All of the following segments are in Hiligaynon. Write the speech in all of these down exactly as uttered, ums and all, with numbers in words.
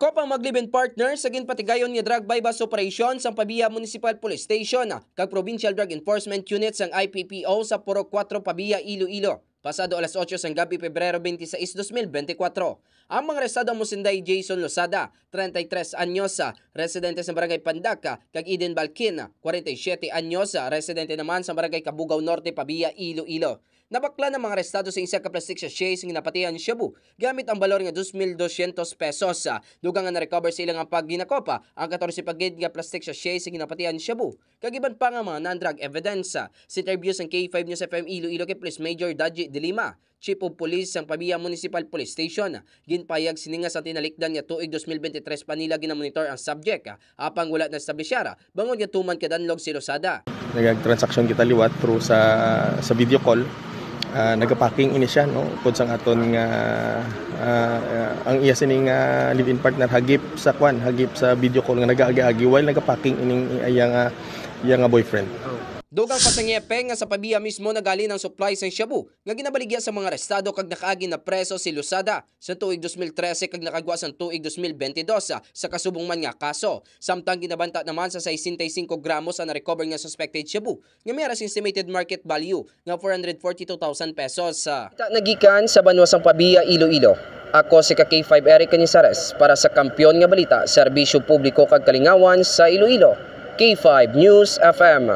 Dakop ang mga live-in partner sa ginpatigayon nga drug buy-bust operation sang Pavia Municipal Police Station kag Provincial Drug Enforcement Unit sang I P P O sa Purok Kuwatro, Pavia, Iloilo, pasado alas otso sang gabi, Pebrero twenty-six, dos mil bente kwatro. Ang mga arestado amo sinday Jason Losada, treinta y tres anyos, ah, residente sa Barangay Pandak, ah, kag Eden Balkin, ah, kwarenta y siyete anyos, ah, residente naman sa Barangay Cabugao Norte, Pavia, Iloilo. Nabaklan ang mga arestado sa isa ka plastic sachet sa ginapatihan shabu gamit ang balor nga dos mil dosyentos pesos, ah, dugang nga na-recover sa ilang pagginakop, ah, ang katorse pa gid nga plastic sachet sa ginapatihan shabu kag iban pa nga mga non-drug evidence. Sa interview sang K five News F M Iloilo kay Police Major Daji De Lima, Chief of Police sang Pavia Municipal Police Station, ginpahayag sini nga sa tinalikdan nga tuig dos mil bente tres pa nila ginamonitor ang subject, apang wala na-establisyar bangod nga tuman kadanlog si Losada. Nagag-transaction kita liwat through sa, sa video call. Ah, nagapaking ini siya, no? Upod sang aton nga, ah, ah, ang iya sining, ah, live-in partner hagip sa kwan, hagip sa video call nga nagaagi-agi while nagapaking ining iya nga, iya nga boyfriend. Dugang pa sang F P nga sa Pavia mismo nagalin ang supply sang shabu nga ginabaligya sa mga arestado kag nakaagi na preso si Losada sa tuig dos mil trese kag nakagwa sang tuig dos mil bente dos sa kasubong man nga kaso. Samtang ginabanta naman sa sesenta y singko gramos ang na-recover nga suspected shabu nga may ara sing estimated market value nga four hundred forty-two thousand pesos. Kita nagikan sa banwa sang Pavia, Iloilo. Ako si ka K five Eric Canizares para sa Kampiyon nga Balita, Serbisyo Publiko kag Kalingawan sa Iloilo, K five News F M.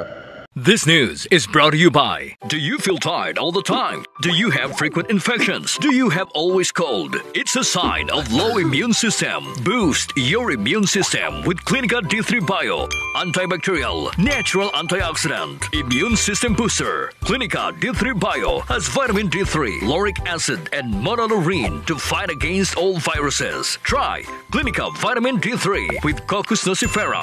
This news is brought to you by. Do you feel tired all the time? Do you have frequent infections? Do you have always cold? It's a sign of low immune system. Boost your immune system with Clinica D three Bio. Antibacterial, natural antioxidant, immune system booster. Clinica D three Bio has vitamin D three, lauric acid, and monolaurin to fight against all viruses. Try Clinica Vitamin D three with Cocos nucifera.